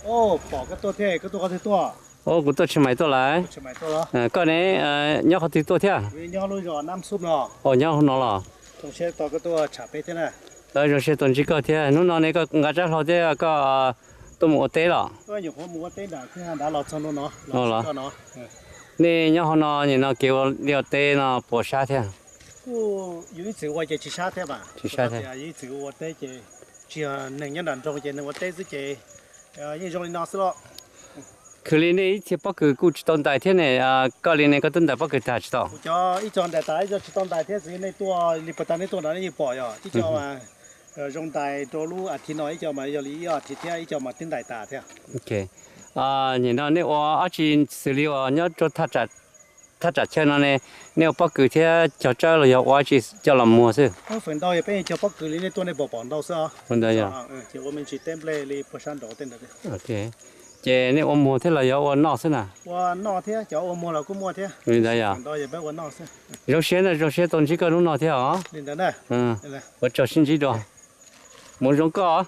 Pom koj tuaj thiab, koj tuaj qhov twg tuaj? Kuv tuaj Tsis Mais tuaj lawm. Koj ne, nyob qhov twg tuaj thiab? Nyob hauv no los? Zoo siab tau ntsib koj thiab. Hnub no ne koj nqa tsab hlau thiab koj tuaj mus ua teb los? Nej nyob hauv no nim no kev ua liaj ua teb no puas sab thiab? Tsis sab thiab. Tsis yog neeg nyob nram nroog ces neeg ua teb xwb ces yeej zoo li no xwb los. Khwv li nej ib txhia pob kws kuj tsis tau ntais thiab ne, koj li ne koj twb ntais pob kws tag tsis tau? Cov ib co ntais tas, ib co tsis tau ntais thiab, txawm nej tuaj li puag ta nej tuaj no nej yeej pom yog ib co mas zoo ntais rau lub as thiv no, ib co mas yog li ib as thiv thiab, ib co mas twb ntais tas thiab. Nim no nej ua dab tsi xws li uas nyob rau thaj tsam chaw no ne, nej ua pob kws thiab cog tsawb los yog ua dab tsi coj los muag xwb? Feem ntau yog peb cog pob kws li nej tuaj nej pom pom ntau xwb os. Ua me ntsis teb nplej li puag sab nraud tej ntawd. Ces nej ua muag thiab los yog ua noj xwb na? Ua noj thiab, cov ua muag los kuj muaj thiab. Li ntawd yog. Zoo siab na, zoo siab tau ntsib koj hnub no thiab os. Li ntawd na. Ua tsaug sib ntsib dua. Mus zoo koj os.